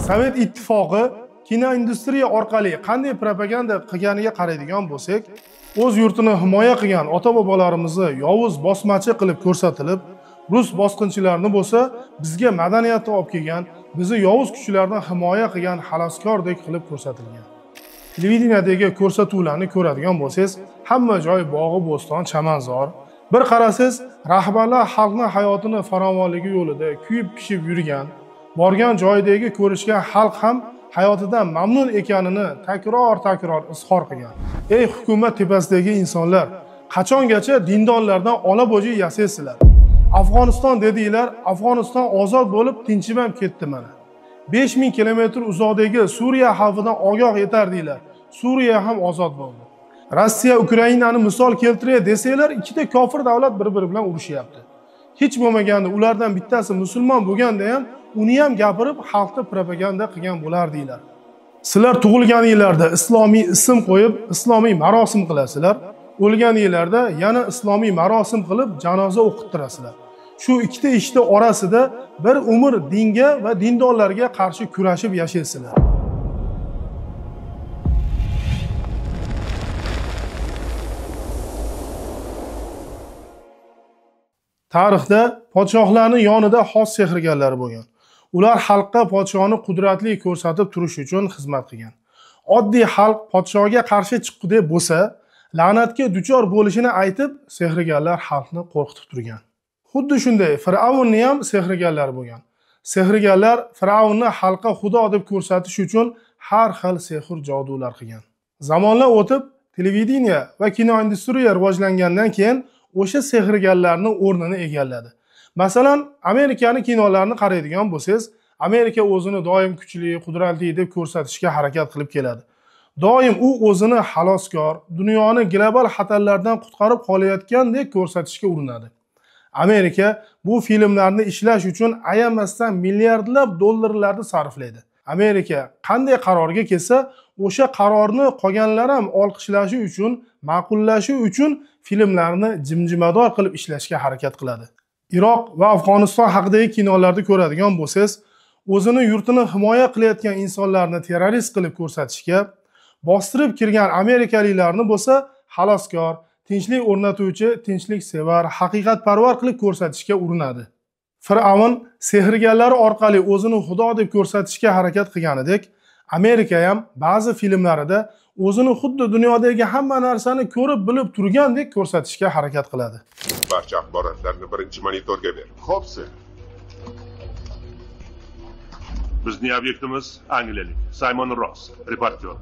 Sovet ittifoqi kinoindustriya orqali qanday propaganda qilganiga qaraydigan bo'lsak, o'z yurtini himoya qilgan ota-bobolarimizni yovuz bosmachi qilib ko'rsatilib, rus bosqinchilarini bo'lsa bizga madaniyatni olib kelgan, bizni yovuz kuchlardan himoya qilgan xaloskordek qilib ko'rsatilgan. Televideniyadagi ko'rsatuvlarni ko'radigan bo'lsangiz, hamma joy bog'i bo'ston, chamanzor. Bir qarasangiz, rahbarlar xalqning hayotini farovonligi yo'lida kuyib pishib yurgan, borgan joyidagi ko'rishgan xalq ham hayotidan mamnun ekanini takror-takror izhor qilgan. Ey hukumat tepasidagi insonlar, qachongacha dindorlardan ola-bo'ji yasaysizlar? Afg'oniston dedinglar, Afg'oniston ozod bo'lib tinchib ham ketdi mana. 5000 kilometr uzoqdagi Suriya xavfidan ogoh etardinglar. Suriya ham ozod bo'ldi. Rossiya Ukrainani misol keltiray desanglar, ikkita kofir davlat bir-biri bilan urushyapti. Hech bo'lmaganda ulardan bittasi musulmon bo'lganda ham uni ham gapirib xalqni propaganda qilgan bo'lardinglar. Sizlar tug'ilganinglarda islomiy ism qo'yib, islomiy marosim qilasizlar. O'lganinglarda yana islomiy marosim qilib janoza o'qittirasizlar. Shu ikkita ishni orasida bir umr dinga va dindorlarga qarshi kurashib yashaysizlar. Tarixda podshohlarning yonida xos sehrgarlar bo'lgan. Ular xalqqa podshoni qudratli ko'rsatib turish uchun xizmat qilgan. Oddiy xalq podshoga qarshi chiqqudek bo'lsa, la'natga duchor bo'lishini aytib, sehrgarlar xalqni qo'rqitib turgan. Xuddi shunday Fir'avnni ham sehrgarlar bo'lgan. Sehrgarlar Fir'avnni xalqqa xudo deb ko'rsatish uchun har xil sehr jodular qilgan. Zamonlar o'tib, televideniya va kinoindustriya rivojlangandan keyin o'sha sehrgarlarning o'rnini egalladi. Masalan, Amerikaning kinolarini qaraydigan bo'lsangiz, Amerika o'zini doim kuchli, qudratli deb ko'rsatishga harakat qilib keladi. Doim u o'zini xaloskor, dunyoni global xatarlardan qutqarib qolayotgandek ko'rsatishga urinadi. Amerika bu filmlarni ishlash uchun ayamasdan milliardlab dollarlarni sarflaydi. Amerika qanday qarorga kelsa, o'sha qarorni qolganlar ham olqishlashi uchun, ma'qullashi uchun filmlarni jimjimador qilib ishlashga harakat qiladi. Iroq va Afg'oniston haqidagi kinolarda ko'radigan bo'lsangiz, o'zini yurtini himoya qilayotgan insonlarni terrorist qilib ko'rsatishga, bostirib kirgan amerikaliklarni bo'lsa xaloskor, tinchlik o'rnatuvchi, tinchliksevar, haqiqatparvar qilib ko'rsatishga urinadi. Fir'avn sehrgarlari orqali o'zini xudo deb ko'rsatishga harakat qilganidek, Amerika ham ba'zi filmlarida o'zini xuddi dunyodagi hamma narsani ko'rib bilib turgandek ko'rsatishga harakat qiladi. Barcha axborotlarni birinchi monitorga ber. Xo'p, sir. Bizning obyektimiz angliyalik Simon Ross, reportyor.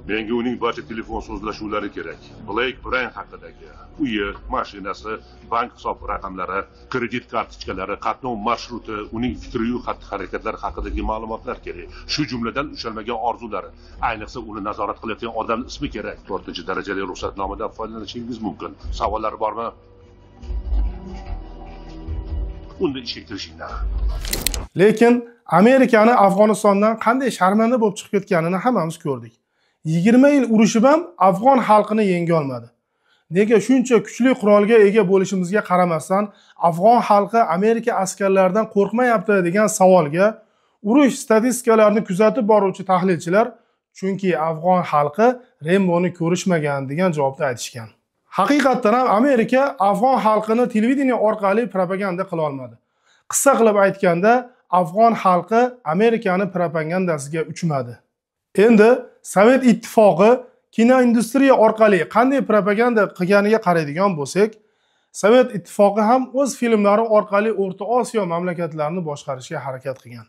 Menga uning barcha telefon so'zlashuvlari kerak. Blake Bryan haqidagi uyi, mashinasi, bank hisob raqamlari, kredit kartochkalari, qatnov marshruti, uning fikriyu xatti-harakatlari haqidagi ma'lumotlar kerak. Shu jumladan ushalmagan orzulari, ayniqsa uni nazorat qilayotgan odamning ismi kerak. 4-darajali ruxsatnomadan foydalanishingiz mumkin. Savollar bormi? Unda ishga kirishinglar. Lekin Amerikani Afg'onistondan qanday sharmanda bo'lib chiqib ketganini hammamiz ko'rdik. 20 yil urushib ham afg'on xalqini yenga olmadi. Nega shuncha kuchli qurolga ega bo'lishimizga qaramasdan afg'on xalqi Amerika askarlaridan qo'rqmayapti degan savolga urush statistikalarini kuzatib boruvchi tahlilchilar chunki afg'on xalqi Remboni ko'rishmagan degan javobni aytishgan. Haqiqatdan ham Amerika afg'on xalqini televideniya orqali propaganda qila olmadi. Qissa qilib aytganda, afg'on xalqi Amerikani propagandasiga uchmadi. Endi Sovet ittifoqi kinoindustriya orqali qanday propaganda qilganiga qaraydigan bo'lsak, Sovet ittifoqi ham o'z filmlari orqali O'rta Osiyo mamlakatlarini boshqarishga harakat qilgan.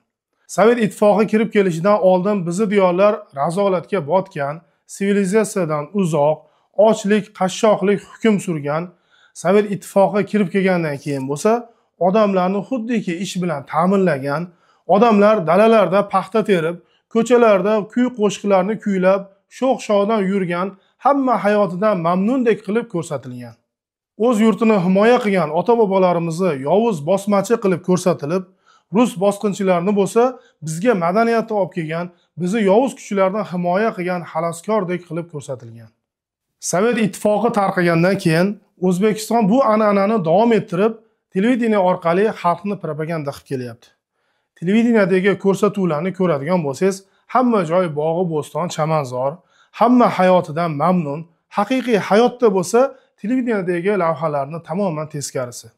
Sovet ittifoqi kirib kelishidan oldin bizni diyorlar razolatga botgan, sivilizatsiyadan uzoq, ochlik, qashshoqlik hukm surgan. Sovet ittifoqi kirib kelgandan keyin bo'lsa, odamlarni xuddiki ish bilan ta'minlagan, odamlar dalalarda paxta terib, ko'chalarda kuy qo'shiqlarni kuylab, sho'x-shodon yurgan, hamma hayotidan mamnundek qilib ko'rsatilgan. O'z yurtini himoya qilgan ota-bobolarimizni yovuz bosmachi qilib ko'rsatilib, rus bosqinchilarini bo'lsa bizga madaniyatni olib kelgan, bizni yovuz kuchlardan himoya qilgan xaloskordek qilib ko'rsatilgan. Sovet ittifoqi tarqagandan keyin O'zbekiston bu an'anani davom ettirib, televideniya orqali xalqni propaganda qilib kelyapti. Televideniyadagi ko'rsatuvlarni ko'radigan bo'lsangiz, hamma joy bog'i bo'ston, chamanzor, hamma hayotidan mamnun. Haqiqiy hayotda bo'lsa, televideniyadagi lavhalarni tamoman teskarisi.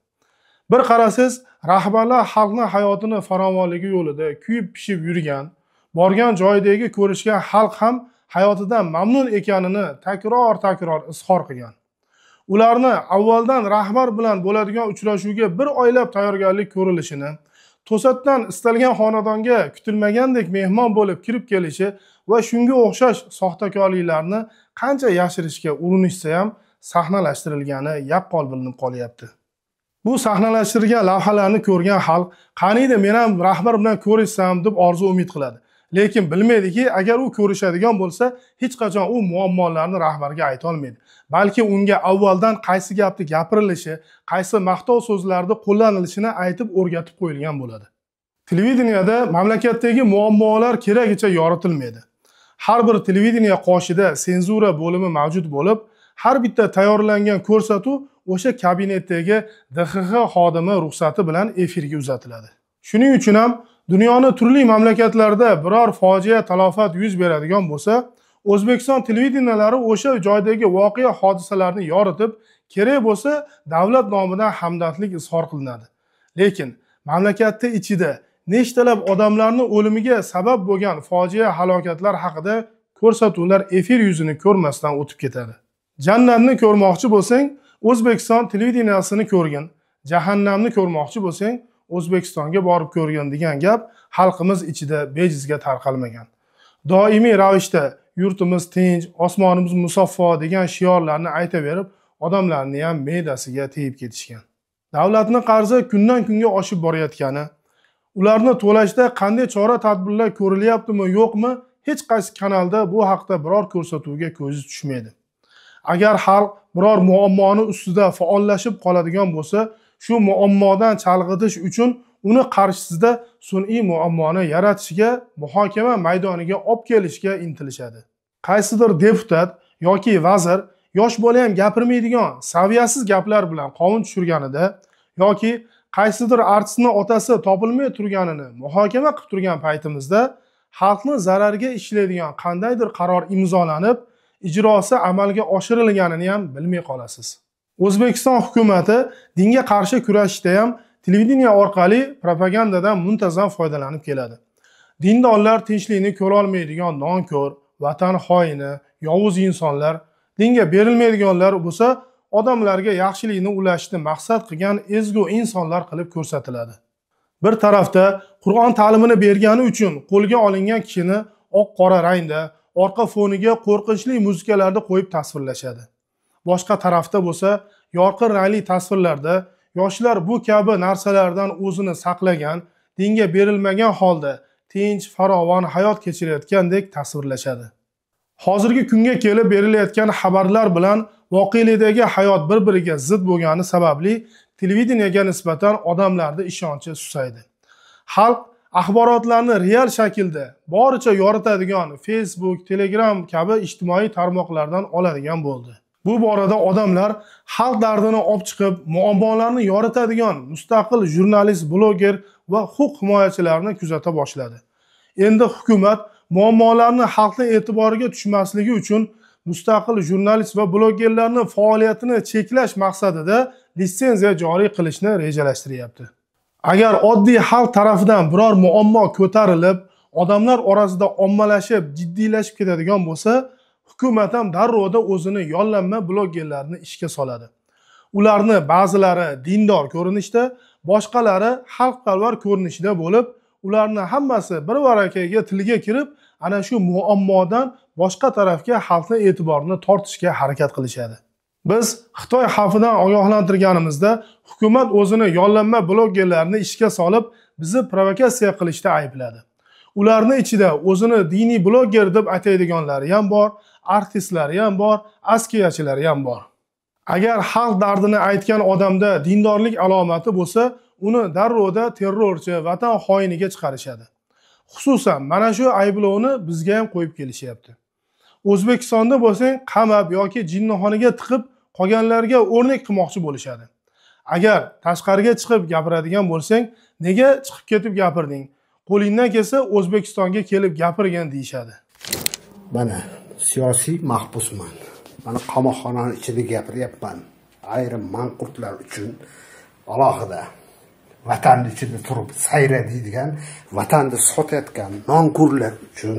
Bir qarasangiz, rahbarlar xalqning hayotini farovonligi yo'lida kuyib pishib yurgan, borgan joyidagi ko'rishgan xalq ham hayotidan mamnun ekanini takror-takror izhor qilgan. Ularni avvaldan rahbar bilan bo'ladigan uchrashuvga bir oylab tayyorgarlik ko'rilishini, to'satdan istalgan xonadonga kutilmagandek mehmon bo'lib kirib kelishi va shunga o'xshash soxtakorliklarni qancha yashirishga urinishsa ham sahnalashtirilgani yaqqol bilinib qolyapti. Bu sahnalashtirilgan lavhalarni ko'rgan xalq qaniydi men ham rahbar bilan ko'rishsam deb orzu umid qiladi. Lekin bilmaydiki, agar u ko'rishadigan bo'lsa, hech qachon u muammolarni rahbarga ayta olmaydi. Balki unga avvaldan qaysi gapni gapirilishi, qaysi maqtov so'zlarni qo'llanilishini aytib o'rgatib qo'yilgan bo'ladi. Televideniyada mamlakatdagi muammolar keragicha yoritilmaydi. Har bir televideniya qoshida senzura bo'limi mavjud bo'lib, har bitta tayyorlangan ko'rsatuv o'sha kabinetdagi DXX xodimi ruxsati bilan efirga uzatiladi. Shuning uchun ham dunyoni turli mamlakatlarda biror fojia, talofat yuz beradigan bo'lsa, O'zbekiston televideniyalari o'sha joydagi voqea hodisalarni yoritib, kerak bo'lsa davlat nomidan hamdardlik izhor qilinadi. Lekin mamlakatda ichida nechtalab odamlarning o'limiga sabab bo'lgan fojia, halokatlar haqida ko'rsatuvlar efir yuzini ko'rmasdan o'tib ketadi. Jannatni ko'rmoqchi bo'lsang, O'zbekiston televideniyasini ko'rgin, jahannamni ko'rmoqchi bo'lsang, O'zbekistonga borib ko'rgin degan gap xalqimiz ichida bejizga tarqalmagan. Doimiy ravishda yurtimiz tinch, osmonimiz musaffo degan shiorlarni aytaverib, odamlarni ham me'dasiga tegib ketishgan. Davlatning qarzi kundan kunga oshib borayotgani, ularni to'lashda qanday chora-tadbirlar ko'rilyaptimi, yo'qmi, hech qaysi kanalda bu haqda biror ko'rsatuvga ko'zi tushmaydi. Agar xalq biror muammoni ustida faollashib qoladigan bo'lsa, shu muammodan chalg'itish uchun uni qarshisida sun'iy muammoni yaratishga, muhokama maydoniga olib kelishga intilishadi. Qaysidir deputat yoki vazir yosh bola ham gapirmaydigan saviyasiz gaplar bilan qovun tushirganida yoki qaysidir artistning otasi topilmay turganini muhokama qilib turgan paytimizda xalqni zarariga ishlaydigan qandaydir qaror imzolanib, ijrosi amalga oshirilganini ham bilmay qolasiz. O'zbekiston hukumati dinga qarshi kurashishda ham televideniya orqali propagandadan muntazam foydalanib keladi. Dindorlar tinchlikni ko'ra olmaydigan nonko'r, vatan xoini, yovuz insonlar, dinga berilmaydiganlar bo'lsa, odamlarga yaxshilikni ulashishni maqsad qilgan ezgu insonlar qilib ko'rsatiladi. Bir tarafda Qur'on ta'limini bergani uchun qo'lga olingan kishini oq-qora rangda, orqa foniga qo'rqinchli muzikalarni qo'yib tasvirlashadi. Boshqa tarafda bo'lsa, yorqin rangli tasvirlarda yoshlar bu kabi narsalardan o'zini saqlagan, dinga berilmagan holda tinch, farovon hayot kechirayotgandek tasvirlashadi. Hozirgi kunga kelib berilayotgan xabarlar bilan voqelikdagi hayot bir-biriga zid bo'lgani sababli televideniyaga nisbatan odamlarda ishonchi susaydi. Xalq axborotlarni real shaklda boricha yoritadigan Facebook, Telegram kabi ijtimoiy tarmoqlardan oladigan bo'ldi. Bu borada odamlar xalq dardini olib chiqib, muammolarni yoritadigan mustaqil jurnalist, bloger va huquq himoyachilarini kuzata boshladi. Endi hukumat muammolarni xalqning e'tiboriga tushmasligi uchun mustaqil jurnalist va blogerlarning faoliyatini cheklash maqsadida litsenziya joriy qilishni rejalashtiryapti. Agar oddiy xalq tarafidan biror muammo ko'tarilib, odamlar orasida ommalashib, jiddiylashib ketadigan bo'lsa, hukumat ham darrovda o'zini yollanma blogerlarni ishga soladi. Ularni ba'zilari dindor ko'rinishda, boshqalari xalqparvar ko'rinishida bo'lib, ularni hammasi bir varakaga tilga kirib, ana shu muammodan boshqa tarafga xalqning e'tiborini tortishga harakat qilishadi. Biz Xitoy xavfidan ogohlantirganimizda hukumat o'zini yollanma blogerlarni ishga solib, bizni provokatsiya qilishda aybladi. Ularni ichida o'zini diniy bloger deb ataydiganlari ham bor, artistlari ham bor, askiyachilari ham bor. Agar xalq dardini aytgan odamda dindorlik alomati bo'lsa, uni darrovda terrorchi, vatan xoiniga chiqarishadi. Xususan, mana shu ayblovni bizga ham qo'yib kelishyapti. O'zbekistonda bo'lsang, qamab yoki jinnixonaga tiqib, qolganlarga o'rnak qilmoqchi bo'lishadi. Agar tashqariga chiqib gapiradigan bo'lsang, nega chiqib ketib gapirding? Qo'lingdan kelsa O'zbekistonga kelib gapirgin deyishadi. Mana siyosiy mahbusman. Mana qamoqxonaning ichida gapiryapman. Ayrim manqurtlar uchun alohida vatanni ichida turib sayra deydigan, vatanni sotayotgan nonko'rlar uchun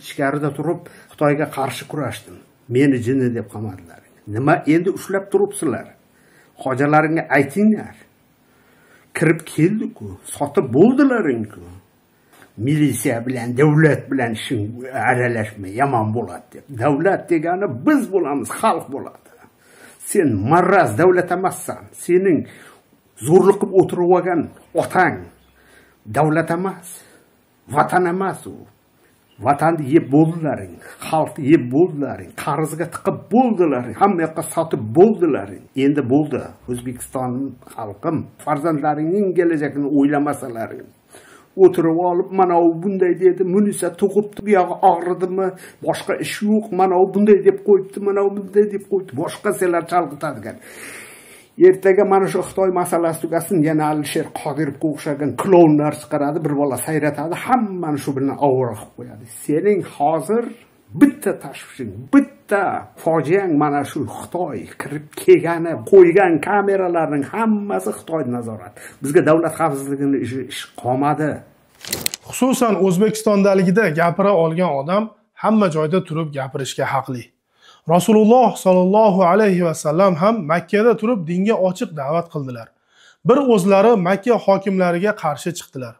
ichkarida turib Xitoyga qarshi kurashdim. Meni jinni deb qamadilar. Nima endi ushlab turibsizlar? Xojalaringga aytinglar. Kirib keldi-ku, sotib bo'ldilaring-ku. Militsiya bilan, davlat bilan ishing aralashma, yomon bo'ladi deb. Davlat degani biz bo'lamiz, xalq bo'ladi. Sen maraz davlat emassan. Sening zo'rlik qilib o'tirib olgan otang davlat emas, vatan emas u. Vatanni yeb bo'ldilaring, xalqni yeb bo'ldilaring, qarzga tiqib bo'ldilaring, hamma yoqqa sotib bo'ldilaring. Endi bo'ldi. O'zbekiston xalqim, farzandlaringning kelajagini o'ylamasalaring, o'tirib olib mana u bunday dedi, Munisa tug'ibdi, bu yog'i og'ridimi, boshqa ish yo'q, mana u bunday deb qo'yibdi, mana u bunday deb qo'yibdi, boshqa senlar chalg'itadigan. Ertaga mana shu Xitoy masalasi tugasin, yana Alisher Qodirovga o'xshagan klounlar chiqaradi, bir bola sayratadi, hammani shu bilan ovora qilib qo'yadi. Sening hozir bitta tashvishing, bitta fojiang mana shu Xitoy kirib kelgani, qo'ygan kameralarning hammasi Xitoy nazorati. Bizga davlat xavfsizligini ish qolmadi. Xususan O'zbekistondaligida gapira olgan odam hamma joyda turib gapirishga haqli. Rasululloh sallallohu alayhi va sallam ham Makka da turib dinga ochiq da'vat qildilar. Bir o'zlari Makka hokimlariga qarshi chiqdilar.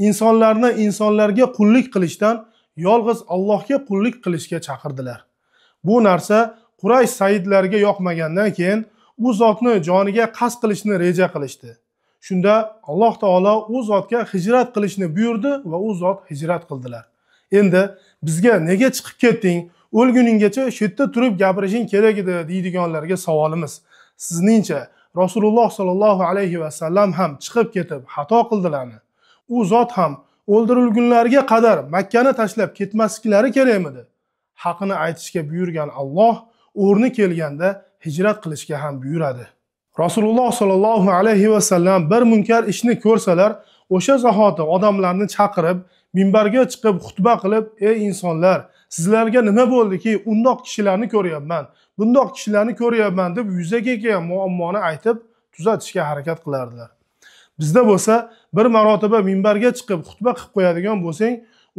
Insonlarni insonlarga qullik qilishdan yolg'iz Allohga qullik qilishga chaqirdilar. Bu narsa Quraysh sayyidlariga yoqmagandan keyin u zotni joniga qasd qilishni reja qilishdi. Shunda Alloh taolo u zotga hijrat qilishni buyurdi va u zot hijrat qildilar. Endi bizga nega chiqib ketding? O'lguninggacha shu yerda turib gapirishing kerak edi deydiganlarga savolimiz. Sizningcha Rasululloh sallallohu alayhi va sallam ham chiqib ketib xato qildilarmi? U zot ham o'ldirilgunlariga qadar Makkani tashlab ketmasliklari kerakmidi? Haqini aytishga buyurgan Alloh o'rni kelganda hijrat qilishga ham buyuradi. Rasululloh sallallohu alayhi va sallam bir munkar ishni ko'rsalar, o'sha zahoti odamlarni chaqirib, minbarga chiqib xutba qilib, "Ey insonlar, sizlarga nima bo'ldiki, undoq kishilarni ko'ryapman, bundoq kishilarni ko'ryapman" deb yuzaga kelgan muammoni aytib, tuzatishga harakat qilardilar. Bizda bo'lsa, bir marotaba minbarga chiqib xutba qilib qo'yadigan bo'lsang,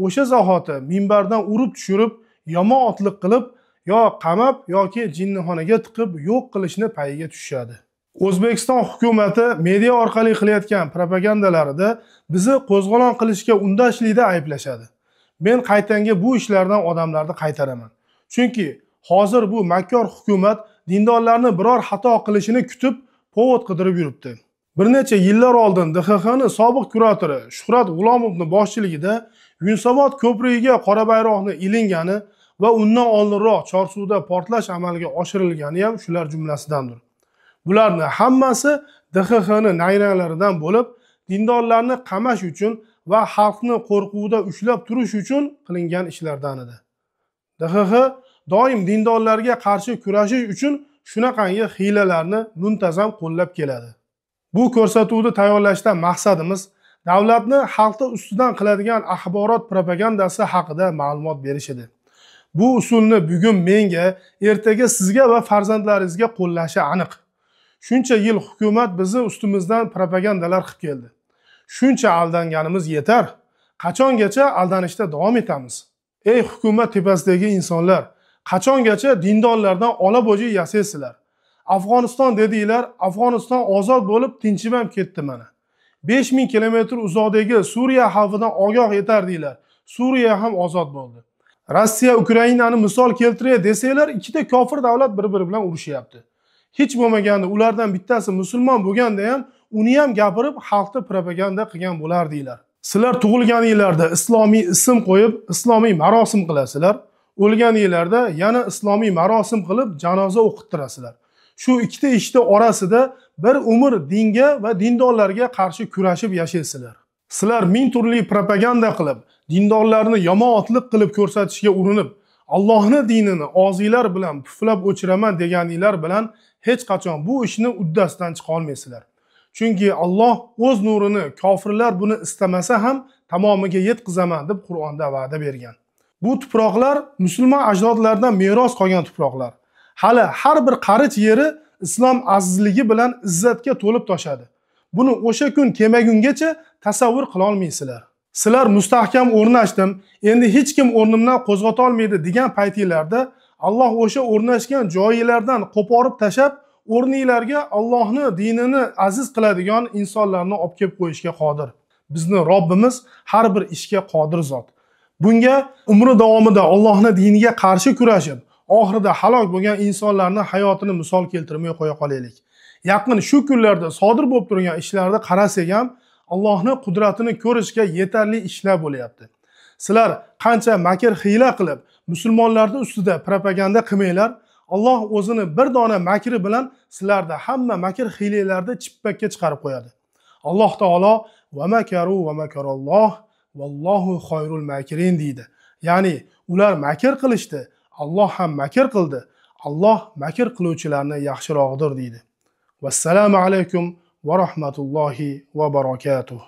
o'sha zahoti minbardan urib tushirib, yomon otliq qilib, yo qamab yoki jinnixonaga tiqib yo'q qilishni payiga tushishadi. O'zbekiston hukumati media orqali qilayotgan propagandalarida bizni qo'zg'olon qilishga undashlikda ayblashadi. Men qaytanga bu ishlardan odamlarni qaytaraman. Chunki hozir bu makkor hukumat dindorlarni biror xato qilishini kutib, povod qidirib yuribdi. Bir necha yillar oldin DXXni sobiq kuratori Shuhrat G'ulomovning boshchiligida Yunusobod ko'prigiga qora bayroqni ilingani va undan oldinroq Chorsuda portlash amalga oshirilgani ham shular jumlasidandir. Bularni hammasi DXXni nayranglaridan bo'lib, dindorlarni qamash uchun va xalqni qo'rquvda ushlab turish uchun qilingan ishlardan edi. DXX doim dindorlarga qarshi kurashish uchun shunaqangi hiylalarni muntazam qo'llab keladi. Bu ko'rsatuvni tayyorlashdan maqsadimiz davlatni xalqni ustidan qiladigan axborot propagandasi haqida ma'lumot berish edi. Bu usulni bugun menga, ertaga sizga va farzandlaringizga qo'llashi aniq. Shuncha yil hukumat bizni ustimizdan propagandalar qilib keldi. Shuncha aldanganimiz yetar. Qachongacha aldanishda davom etamiz? Ey hukumat tepasidagi insonlar, qachongacha dindorlardan ola bo'ji yasaysizlar? Afg'oniston dedinglar, Afg'oniston ozod bo'lib tinchib ham ketdi mana. 5000 kilometr uzoqdagi Suriya xavfidan ogoh etardinglar. Suriya ham ozod bo'ldi. Rossiya Ukrainani misol keltiray desanglar, ikkita kofir davlat bir-biri bilan urushyapti. Hech bo'lmaganda ulardan bittasi musulmon bo'lganda ham uni ham gapirib xalqni propaganda qilgan bo'lardinglar. Sizlar tug'ilganinglarda islomiy ism qo'yib, islomiy marosim qilasizlar. O'lganinglarda yana islomiy marosim qilib janoza o'qittirasizlar. Shu ikkita ishni orasida bir umr dinga va dindorlarga qarshi kurashib yashaysizlar. Sizlar ming turli propaganda qilib, dindorlarni yomon otliq qilib ko'rsatishga urinib, Allohning dinini og'zinglar bilan puflab o'chiraman deganinglar bilan hech qachon bu ishni uddasidan chiqa olmaysizlar. Chunki Alloh o'z nurini kofirlar buni istamasa ham tamomiga yetkazaman deb Qur'onda va'da bergan. Bu tuproqlar musulmon ajdodlardan meros qolgan tuproqlar. Hali har bir qarich yeri islom azizligi bilan izzatga to'lib toshadi. Buni o'sha kun kelmagungacha tasavvur qila olmaysizlar. Sizlar mustahkam o'rnashdim, endi hech kim o'rnimdan qo'zg'ata olmaydi degan paytinglarda Alloh o'sha o'rnashgan joylardan qo'porib tashab, o'rninglarga Allohni dinini aziz qiladigan insonlarni olib kelib qo'yishga qodir. Bizni Robbimiz har bir ishga qodir zot. Bunga umri davomida Allohning diniga qarshi kurashib, oxirida halok bo'lgan insonlarning hayotini misol keltirmay qo'ya qolaylik. Yaqin shu kunlarda sodir bo'lib turgan ishlarda qarasak ham Allohning qudratini ko'rishga yetarli ishlar bo'lyapti. Sizlar qancha makr hiyla qilib musulmonlarning ustida propaganda qilmanglar, Alloh o'zini bir dona makri bilan sizlarda hamma makr hiylalarni chippakka chiqarib qo'yadi. Alloh taolo va makaru va makaralloh vallohu xoyrul makirin deydi. Ya'ni ular makr qilishdi, Alloh ham makr qildi. Alloh makr qiluvchilarni yaxshirog'idir deydi. Vassalomu alaykum va rahmatullohi va barakatuh.